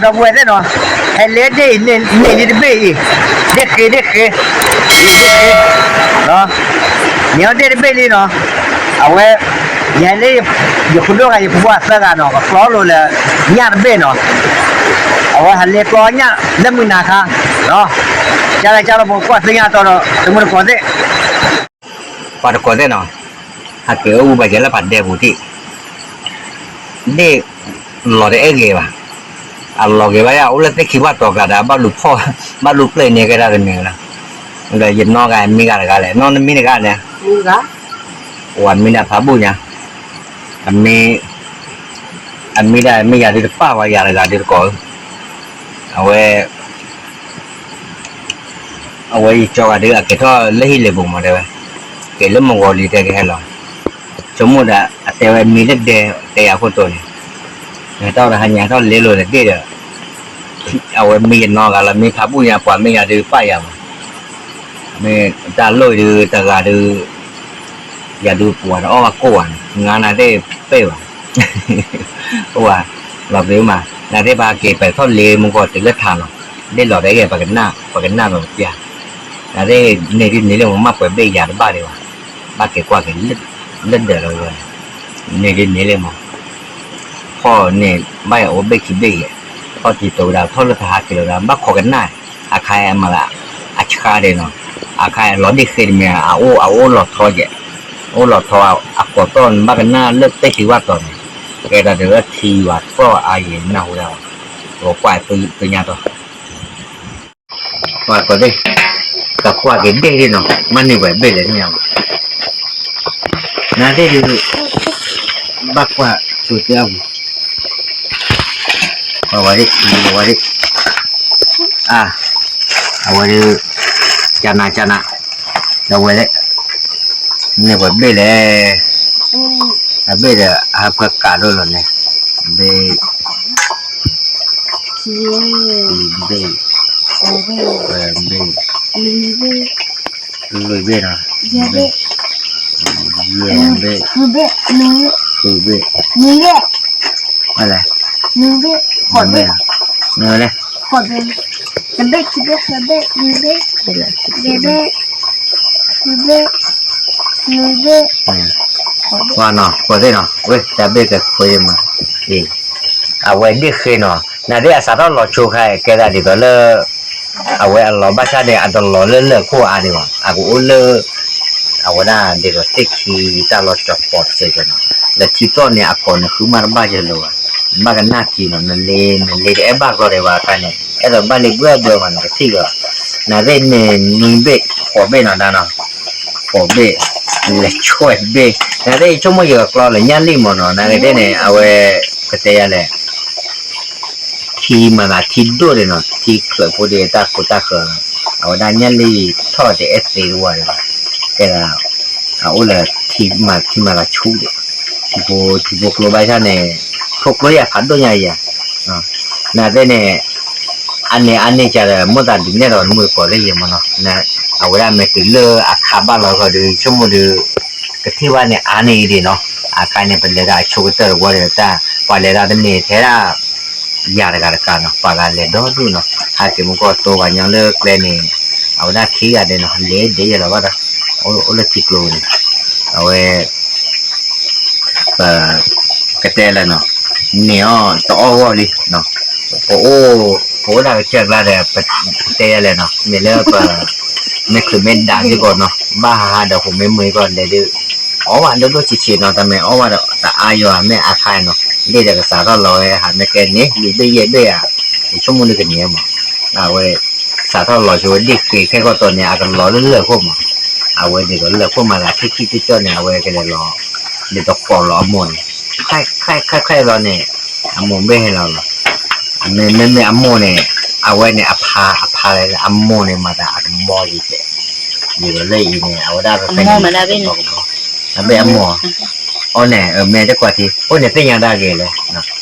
ဒီပုၢ်ဝဲၢ်သ့ၣ်နီၤ, ဟဲလဲၤဒ့ၣ်အံၤန့ၣ် န့ၢ်လံတဘ့ၣ်အံၤ, ဒ့ၣ်ဃ့ဒ့ၣ်ဃ့, ဒ့ၣ်ဃ့, န့ၢ်အီၤဒ့ၣ်တဘ့ၣ်လံနီၤ, အဝဲ, ယဟဲလၢ, ယဖိဒိၣ်ဂၤယဖိခွါသၢဂၤနီၤ ကကျီလိာ်လၢ, ညၣ်တဘ့ၣ်နီၤ, အဝဲဟးလဲၤကျီညၣ်လၢမုၢ်နၤခါ, ကလဲၤကလဲၤ ပကွၢ်သ့ၣ်ညါတီဒီး တမုၢ်တကိးသ့ၣ် ပှၤတကိးသ့ၣ်နီၤ, ဟဲက့ၤအိၣ်ဘၣ်ကဲလၢပှၤဒဲပူၤထံး, ဒ့ၣ်လီၤတအဲၣ်ဂ့ၤဘၣ်, အလီၤဂ့ၤဘၣ်ယၤ အိၣ်လၢသ့ၣ်ခံဘၣ်တီၤကျါဒီး ဘၣ်လူၤဖီၣ်, ဘၣ်လူၤပျဲၢ်န့ၢ်ကဲတၢ်တမံၤလီၤ, ဒီးယနီၢ်ဂၤမံဂၤတဂၤလဲၣ် နီၢ်နမံတဂၤန့ၣ်, ဝၤမံဒၣ်ဖးဘူၣ်ညါ, အမံ, အမံဒၣ်မ့ၢ်ယၤဒုးတပၣ်ဝဲယၤတဂၤဒုးတကိးဧၢ, အဝဲ အဝဲယကၠီဂၤဒုး အကဲထီၣ်လၢဟံၣ်လ့ၤပူၤမးတဲဝဲ, ကဲလၢမုၢ်ဂီၤလံတဲကဟဲလီၤ, ဆိကမိၣ်ဒီး အတဲဝဲမံလၢဒဲတဲယၤခိၣ်တိန့ၣ်, ဟဲထီၣ်ဒီးဟးညါထီၣ်လ့လိာ်ဒီးဒ့ၣ်ဒီး, အဝဲမံယနီၢ်ဂၤလီၤ မံဖးဘူၣ်ညါ ပှၤမ့ၢ်ယၤဒုးပၣ်ယၤမး, မ့ၢ်တၢ်လိၣ်ဒုးတဂၤဒုး, ယၤဒုးပှၤဒီးအီၣ်ဘၣ်ကိၢ်ဘၣ်န့ၣ် ငါနၤသ့ၣ်ပ့ၢ်ဘၣ် အိၣ်ဝဲ, လီၤပျံၤမး, နသ့ၣ်ပက့ၤပထီၣ်လ့မုၢ်ဂီၤတုၤလၢထးလီၤ, ဒ့ၣ်လီၤတအဲၣ်ဂ့ၤ ပကနၣ်လီၤပျၢ်, နသ့ၣ်န့ၢ်ဒ်န့ၣ်လၢမး မ့ၢ်ပှဲၤဘ့ၣ်ယၤတဘၣ်ဒံးဘၣ်, ဘၣ်က့ၤကွၢ်က့ၤ, လၢဒၢးလီၤဝဲ, န့ၢ်ဒ်န့ၣ်လၢမး, ဖီၣ်န့ၣ် ဘၣ်ယအိၣ်ဘ့ၣ်ခံဘ့ၣ်ယဲၢ်, ဖီၣ်တံၤတိၤဝဲဒၣ် ထီၣ်လၢတဟးက့ၤလီၤဒၣ် ဘၣ်ခိးကနၣ်, အခါအံၤမၤသး, အဆှါဒဲးနီၤ, အခါအံၤလီၤဒ့ၣ်ဃ့တမ့ၢ် အအိၣ်အအိၣ်လီၤထီကဲး, အိၣ်လီၤထီ, အကိးတီၢ်န့ၣ် ဘၣ်ကနၣ်လၢသ့ၣ်ခံဘၣ်တီၤန့ၣ်, ကဲဒၣ်ဒုးထံယွၤသီၣ်အါယဲၢ်နၢ်ဟူဒၣ်, ပကွၢ်သ့ၣ်ညါတီၤ ပှၤကိးသ့ၣ်, ကကွၢ်က့ၤဒ့ၣ်ဒ့ၣ်နီၤ မ့ၢ်န့ၢ်ပှဲၤဘ့ၣ်လဲၣ်န့ၣ်, နသ့ၣ်ဒုး, ဘၣ်ကွၢ်ဆိသ့အပူၤ, ပှၤဝဲဒၣ်, ပှၤဝဲဒၣ်, အ, အဝဲဒၣ်, ကနၤကနၤ, ဒီးဝဲလဲၣ်, န့ၢ်ပှဲၤဘ့ၣ်လဲၣ်, အဘ့ၣ်ဒီး အဟဲဖၢကးဒိၣ်လီၤန့ၣ်, ဘ့ၣ် ဘ့ၣ်, ဘ့ၣ်, လွံၢ်ဘ့ၣ်နီၤ, ယဲၢ်ဘ့ၣ်, ဃုဘ့ၣ်, ဃုဘ့ၣ်, လဲၣ်, နလဲၣ်, တဘ့ၣ်, ခံဘ့ၣ်, သၢဘ့ၣ်, လွံၢ်ဘ့ၣ်, ယဲၢ်ဘ့ၣ်, ဃုဘ့ၣ်, လွံၢ်ဘ့ၣ်, ပှၤနီၤ ပှၤသ့ၣ်နီၤ ဝဲတၢ်ဘ့ၣ်ကခွဲးမး, အဝဲဒ့ၣ်ဃ့နီၤ နသ့ၣ်အစးထီၣ်လီၤဆိခါအံၤ ကဲသးဒ်သိးလၢ အဝဲအလီၤဘၣ်ဆၣ်န့ၣ် အတလီၤလၢလၢၢ်ခိၣ်အါဒံးဘၣ် အကအိၣ်လၢ အဝဲဒၣ်ဒ်သိးသ့ၣ်ခံတၢ်လီၤကၠီၤပီၤတစဲးကဲနီၤ လၢထံသီၣ်န့ၣ် အကိးန့ၣ်ဃုမးတဘၣ်ယဲၢ်လၢၤဘၣ် ဘၣ်ကနၣ်က့ၤနီၤ နလ့ နလ့တအဲၣ်ဘၣ်ကျီဒံးဘၣ်အခါန့ၣ် အဲၣ်ဒိးဘၣ်လံဘှဲၣ်ဘှဲၣ်မး နကထံၣ်လီၤ နသ့ၣ်န့ၣ် နွံဘ့ၣ် ဃိးဘ့ၣ်နီၤဒၣ်နီၤ ဃိးဘ့ၣ် လဲၤဆွဲဘ့ၣ် နသ့ၣ်ဆိကမိၣ်ယကကျီလၢညၣ်လံၢ်မးနီၤ နကတဲန့ၣ် အဝဲ ကတဲယၤလဲၣ် ထံမၤသးထံဒိၣ်ဒံးနီၤ ထံချၢးဖိဒံးတၢ်ခိတၢ်ဃၢၤ အဝဲဒၣ်ညၣ်လံၢ်ထီၣ်တအဲၣ်သ့တဝၢ်ဒံးဘၣ် တဲဒၣ် အအိၣ်လၢထံမၤ ထံမၤသးဆူၣ်ဒံး ထံဖိ ထံဖိကျိဘၣ်ဆၣ်န့ၣ် ဖိကျိယၤဖးဒိၣ်ညါယၤ နသ့ၣ်န့ၣ် အန့ၣ်အန့ၣ်ကဒီး မိၢ်သးဒုးနဲၣ်ဒီးမုၢ်ကိးလၢယဲၢ်မးနီၤ အဝဲဒၣ်မ့ၢ်တုၤလၢအခါဘၣ်လီၤဃီဒီး ဆိကမိၣ်ဒီး ကထံၣ်ဘၣ်န့ၣ်အါန့ၢ်အံၤဒံးနီၤ အခါန့ၣ် ပလဲၤဒၣ်အဆိကတၢၢ်တဝီဒီးတၢ် ပှၤလဲၤဒၣ်တမ့ၢ်ထဲဒၣ် ယၤတဂၤတကးနီၤ ပှၤဂၤလဲၤဒီဒူၣ်နီၤ ဟးက့ၤမူကီၢ်တိပှၤညီလၢကျဲန့ၣ် အဝဲဒၣ်ခံဂၤဒဲးနီၤ လဲၤဒ်ယဲၢ်လီၤဘၣ်ဒီး အိၣ်လၢထံကျိန့ၣ် အဝဲ ပ ကတဲလဲၣ်နီၤ န့ၢ်အီၤတအီၣ်ဂီၢ်လံ ပအိၣ် ပအိၣ်ဒၣ်ကစၢၢ်ကျါဒီး ပတဲယၤလဲၣ်နီၤ မ့ၢ်လၢပ မ့ၢ်ချုးမ့ၢ်ဒၣ်စ့ၢ်ကီးနီၤ ဘၣ်ဟးဟးဒီးဟူးမ့ၢ်မုာ်စ့ၢ်ကီးလဲၤဒုး အီၣ်ဘၣ်ဒိၣ်ဒိၣ်ဆံးဆံးနီၤ တၢ်မ့ၢ်အီၣ်ဘၣ်ဒီးတအါယွၤမ့ၢ်အခါနီၤ ဒ့ၣ်ဒီးကစးထီၣ်လီၤဝဲ ဟးမ့ၢ်ကဲန့ၣ် လွံၢ်ဘ့ၣ်ယဲၢ်ဘ့ၣ်ဧါ ယဆိကမိၣ်ဒ်ကန့ၣ်မး အဝဲ စးထီၣ်လီၤဆိဝဲဒ့ၣ်ဃ့ခဲကီၢ်တီန့ၣ် အကလီၤလၢလၢၢ်ခိၣ်မး အဝဲဒ်သိးလၢၢ်ခိၣ်မၤသးထံၣ်ထံၣ်ကၠီကၠီန့ၣ် အဝဲကလဲၤလီၤ ဒ်သိးကိးလီၤအမိၢ်န့ၣ် ခဲခဲခဲလီၤန့ၣ် အမိၢ်ဘ့ၣ်ဟဲလီၤလီၤ မ့မ့ၢ်အမိၢ်န့ၣ် အဝဲန့ၣ်အဖါ အဖါလၢအမိၢ်န့ၣ်မၤသးအကဘီလံတဲ ဒ်သိးလၢအံၤန့ၣ် အဝဲဒၣ်ဖဲန့ၣ် အဘ့ၣ်အမိၢ် အီၤန့ၣ် မ့ၢ်တကွၢ်ထံ အိၣ်န့ၣ်သ့ၣ်ညါဒၣ်ဂ့ၤလဲၣ်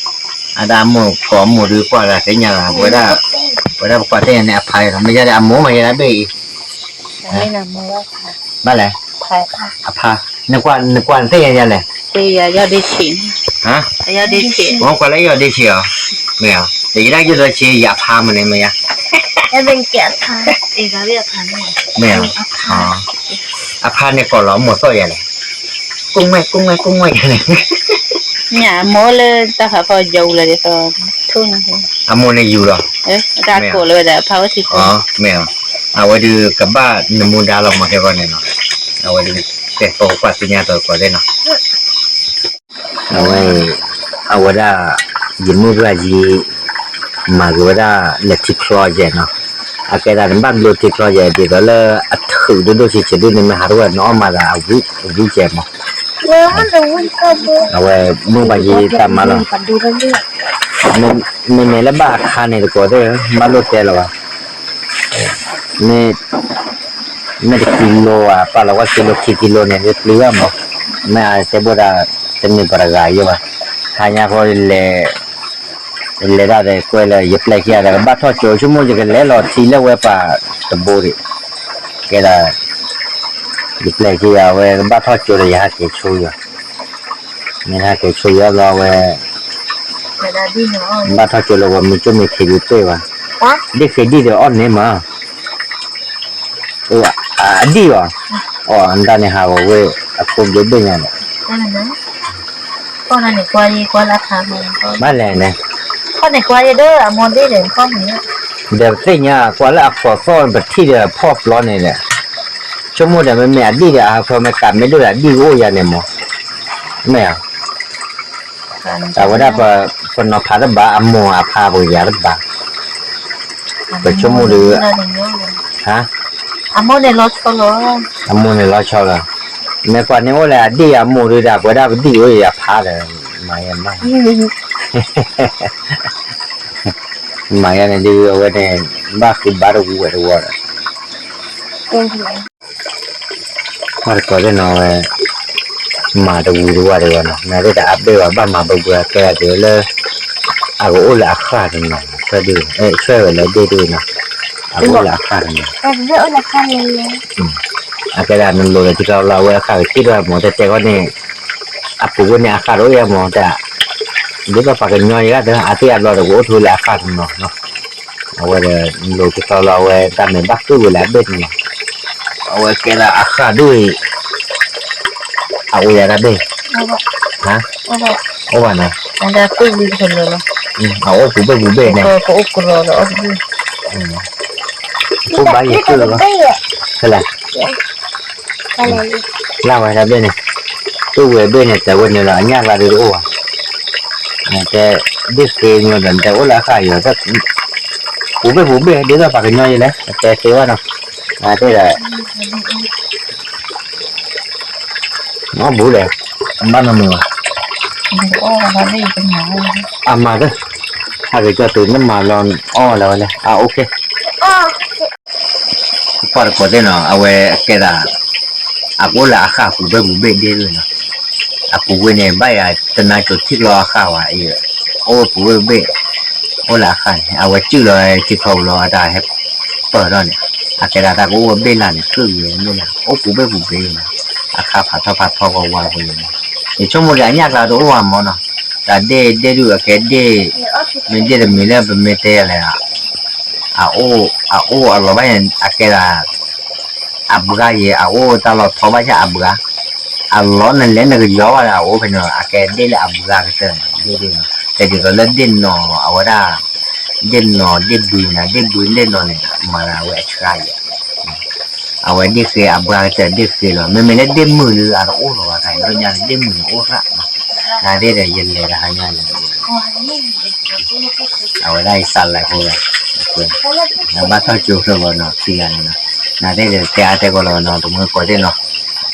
အဒၣ်အမိၢ်ကိးအမိၢ်ဒုးကွၢ်ဂၤသ့ၣ်ညါလီၤ ပဝဲဒၣ် ပဝဲဒၣ်ပကွၢ်သ့ၣ်ညါန့ၣ်အဖါလီၤ မ့ၢ်ယါဒီးအမိၢ်မ့ၢ်ယါဒၣ်ဘ့ၣ်အံၤ ဘၣ်လဲၣ် အဖါ နကွၢ်နသ့ၣ်ညါယါလဲၣ် ကွၢ်လၢယီၢ်ဒ့ဆံးအီၤ မ့ၢ်ဧါ ယတၢ်ယိၣ်ဒီးဆ့ယဖါမနုၤမ့ၢ်ယါ, မ့ၢ်, အဖါန့ၣ်ကိးလီၤမိၢ်သီၣ်ယၤလဲၣ်, ကိးငွဲ့ကိးငွဲ့ကိးငွဲ့ယၤန့ၣ်, မ့ၢ်အမိၢ်လၢတၢ်ဖးဖီယီၤအူလီၤဒ်သိး, အမိၢ်န့ၣ်ယူၤလီၤ, တၢ်ကိးလၢဝဲဒၣ်အဖါဝဲထံဖိ, မ့ၢ်, အဝဲဒုးကဘၣ်နမူဒါလီၤမ့ၢ်ကဲဂီၢ်န့ၣ်နီၤ, အဝဲဒုး ကဲ ပကကွၢ်သ့ၣ်ညါတကိးသ့ၣ်နီၤ, အဝဲ, အဝဲဒၣ်, ယမုၢ်ပှၢ်ယံၤ, မၤက့ၤဝဲဒၣ်လဲၤထံချီယဲၢ်နီၤ, အကဲဒၣ်နဘၣ်ဘျိထံချီယဲၢ်ဒ်သိးလၢအထုးဒိၣ်ဒိၣ်ဆံးဆံးဒ်န့ၣ်မ့ၢ်ဟးထီၣ်ဝဲနအီၣ်မၤသးအဝံၣ်ယဲၢ်မး, အဝဲမုၢ်ပှၢ်ယံၤတၢ်မၤလီၤ, မ့မ့ၢ်လၢဘၣ်အခါန့ၣ်တကိးသ့ၣ် ဘၣ်လိၣ်တဲလီၤဘၣ် မ့ၢ်, မ့ၢ်တကံလိဧါ ပာ်လီၤဝဲကံလိခံကံလိန့ၣ် ပျံၤဘၣ်မး, မ့ၢ်အတဲဘိၣ်ဒၣ်, တမ့ၢ်ပှၤတဂၤယဲဘၣ်, ဟါညါဃီလဲၤ, လဲၤဒၣ်ဒီးကွဲလၢယပျဲၢ်ခံဂၤဒီးကဘၣ်ထီၣ်ကၠိ ဆိကမိၣ်ယကလဲၤလီၤထံလၢဝဲပှၤတဘိဒံး, ကဲဒၣ်, ယပျဲၢ်ခံဂၤဝဲကဘၣ်ထီၣ်ကၠိဒီးယဟးက့ၤဆိယၤ, မ့ၢ်ဟးက့ၤဆိယၤဘျီဝဲ ဘၣ်ထီၣ်ကၠိလၢပှၤမ့ၢ်ကၠိမ့ၢ်ခံဒုးတ့ၢ်ဘၣ်, ဒ့ၣ်ဃ့ဒံၣ်ဒီးအီၣ်န့ၢ်မး, အဒံၣ်အီၤ, အီၣ်ဒၣ်န့ၣ်ဟးဂီၤဝဲ, အခိၣ်ဘျိဘ့ၣ်ညါန့ၣ်, ဘၣ်လဲၣ်န့ၣ်, ဒီးပသ့ၣ်ညါကွၢ်လၢအခိၣ်သီၣ်ပထံၣ်ဒီးဖီၣ်ပျီန့ၣ်ဒီး, ဆိကမိၣ်ဒီးမ့မ့ၢ်အဒံၣ်ဒီးအဟးဖျီမ့ၢ်ကးမ့ၢ်ဒိၣ်ဒီးအဒံၣ်ကအိၣ်ယၤန့ၣ်မး, မ့ၢ်ဧါ အဝဲဒၣ်ပနီၤဖးတဘၣ် အမိၢ်အဖါပကယၤတဘၣ်, ပဆိကမိၣ်ဒီး, အမိၢ်န့ၣ်လီၤဆီလီၤ, မ့ၢ်ကွၢ်န့ၣ်အိၣ်လၢအဒံၣ်အမိၢ်ဒုးဒီး ပဝဲဒၣ်ပဒံၣ်အိၣ်ယၤဖါဒီး, မၤယၤမး, မၤယၤန့ၣ်ဒုးအဝဲန့ၣ်, ဘၣ်ဃုဘါတဝံၤဝဲတဝီဒီး ကွၢ်တကိးသ့ၣ်နီၤဝဲ, မၤတဝံၤတဝီတဝီနီၤ နသ့ၣ်တအါဘ့ၣ်ဝဲ ဘၣ်မၤဘၢဘၢကဲဒၣ်တုၤလၢ, အကအိၣ်လၢအဃၢ်တနီၤ ဆွဲဒုး, ဆွဲဝဲလၢဒ့ၣ်ဒုးနီၤ, အကအိၣ်လၢအဃၢ်တနီၤ, အကဲဒၣ်နလိၤလၢထံကျါလီၤ အဝဲအဃၢ်ကထံၣ်ထီၣ်မး တဲတဲဃီန့ၣ်, အပူၤဝဲန့ၣ်အဃၢ်တအိၣ်ယဲမးတၢ်, ဒ်သိးပှၤကညီယဲဂၤတၢ် အသ့ၣ်အဘျီတကအိၣ်ထူလၢအဃၢ်တနီၤနီၤ, အဝဲဒီး, နလိၤထံကျါလီၤ အဝဲတၢ်မဲာ်ဘၣ်ကုၢ်ဝဲလၢအဘ့ၣ်တနီၤ, အဝဲကဲဒၣ်အဃၢ်ဒိၣ်အံၤ, အအိၣ်ယၤတၢ်ဘ့ၣ်, အိၣ်ဘၣ်နီၤ, အအိၣ်ပူၤဘ့ၣ်ပူၤဘ့ၣ်န့ၣ်, ဖိဘါယဲၢ်ကုၢ်လီၤ, ဖဲလဲၣ်, လၢဝဲတၢ်ဘ့ၣ်န့ၣ်, ကုၢ်ဝဲဘ့ၣ်န့ၣ် တဲဝဲန့ၣ်လီၤ အညၣ်ကျါဒုးတအိၣ်ဘၣ်, တဲ, ဒ့ၣ်ဃ့ညိဒီး နတဲအိၣ်လၢအဃၢ်အံၤ, ပူၤဘ့ၣ်ပူၤဘ့ၣ် ဒ်သိးပှၤကညီယဲလဲၣ် တဲသ့ဝဲနီၤ, တဲဒီး မ့ၢ်ဘူးလဲၣ်, ဘၣ်နမုာ်ဘၣ်, အမၤသ့, ဟးက့ၤကၠီတုၤနမၤလီၤအီၣ်လၢၤဝဲလဲၣ်, အအိၣ်ကဲ, ကွၢ်တကိးသ့ၣ်နီၤ အဝဲကဲဒၣ်, အကအိၣ်လၢအဃၢ်ပူၤဘ့ၣ်ပူၤဘ့ၣ်ဒ့ၣ်ဒုးနီၤ, အပူၤဝဲန့ၣ် ဘၣ်ယၤတနါကိၤထံၣ်ကျီအဃၢ်ဝဲအံၤ, အိၣ်ပူၤဘ့ၣ်ပူၤဘ့ၣ်, အိၣ်လၢအဃၢ်န့ၣ် အဝဲစုၣ်လီၤထံခီပူၤလီၤ အတၢ်ဟဲပၢၢ်ထီၣ်န့ၣ်, အကဲဒၣ်တၢ်ကအိၣ်ဝဲဘ့ၣ်လၢ်န့ၣ် ကုၢ်ဂ့ၤမ့ၢ်လၢ အိၣ်ပူၤဘ့ၣ်ပူၤဘ့ၣ်နီၤ, အခါဖးထီဖးထီကဝါဖိန့ၣ်, ယဆိကမိၣ်ဒီးအညၣ်ကျါတအိၣ်ဘၣ်မးနီၤ, တၢ်ဒ့ၣ်ဒ့ၣ်ဒုးအကဲဒ့ၣ်, မ့ၢ်ဒ့ၣ်တမံၤလၢပမ့ၢ်တဲလဲၣ်, အအိၣ်အလီၤဘၣ်န့ၣ် အကဲဒၣ် အဘှါယဲၢ် အအိၣ်တၢ်လီၤထီဘၣ်ဆၣ်အဘှါ, အလီၤနလဲၤနကယီဘၣ်ဒီး အအိၣ်ဖဲန့ၣ် အကဲဒ့ၣ်လၢအဘှါကတၢၢ်န့ၣ် ဒ့ၣ်ဒုးနီၤ, တဲဒ်သိးလၢဒ့ၣ်နီၤ အဝဲဒၣ်, ဒ့ၣ်နီၤဒ့ၣ်ဘုနၤ ဒ့ၣ်ဘုဒ့ၣ်နီၤန့ၣ် မၤလၢအဝဲအဆှါယဲၢ် အဝဲဒ့ၣ်ဃ့အဘှါကတၢၢ်ဒ့ၣ်ဃ့လီၤ, မ့မ့ၢ်လၢဒ့ၣ်မုၢ်ဒုးအတအိၣ်လီၤဘၣ် တၢ်ညါန့ၣ်ဒ့ၣ်မုၢ်န့ၣ်အိၣ်ရၣ်နီၤ, နသ့ၣ်ဒီးယလဲၤတဟါညါန့ၣ် အဝဲဒၣ်ယစးလဲၤဖိဝဲ, ဘၣ်ထီၣ်ကၠိဖျၢၣ်ဘီနီၤ ခံဂၤန့ၣ်နီၤ, နသ့ၣ်ဒီးတဲအါတဲကီးလီၤနီၤ တမုၢ်ကိးသ့ၣ်နီၤ,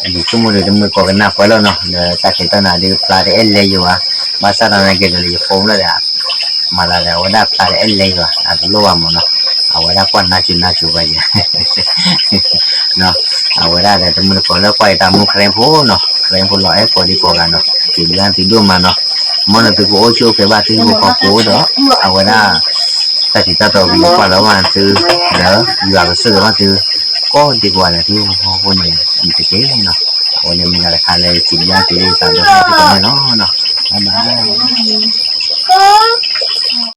ယဆိကမိၣ်ဒီးတမုၢ်ကိးကနၣ်ပှဲၤလီၤနီၤ ဒီးတၢ်ကဲထီၣ်နၤဒုးဖျါတအဲၣ်လဲယိာ်ဘၣ်, ဘၣ်ဆၣ်သနာ်က့ဒီးယဖိမုၣ်လီၤဒီး မၤသးဒီးအဝဲဒၣ်ဖျါတအဲၣ်လဲယိာ်ဘၣ် အတလိၣ်ဘၣ်မးနီၤ, အဝဲဒၣ်ကွၢ်နါစိၤနါစိၤဘၣ်ယဲၢ် အဝဲဒၣ်ဒီးတမုၢ်တကိးလၢကွၢ်ယတၢ်မူ ခရံာ်ဖိနီၤ ခရံာ်ဖိလီၤအဲၣ်ကိးဒံကိးဂၤနီၤ စံးဘျုးသုဒိၣ်မးနီၤ, မ်နသုကအိၣ်ဆူၣ်အိၣ်ချ့ဘၣ်သုဟံၣ်ဖိဃီဖိဒီး အဝဲဒၣ် တၢ်စံးတၢ်တီကမၤကွၢ်လၢၤဘၣ်သု ဒီးယွၤကဆိၣ်ဂ့ၤဘၣ်သု ကိးဒံကိးဂၤလၢသုဟံၣ်ဖိဃီဖိန့ၣ် တက့ၢ်နီၤ, အဝဲန့ၣ်မ့ၢ်ဒၣ်တခါလၢစံးဘျုးသုဒိၣ်မးနီၤ, ဘၣ်ဘၣ်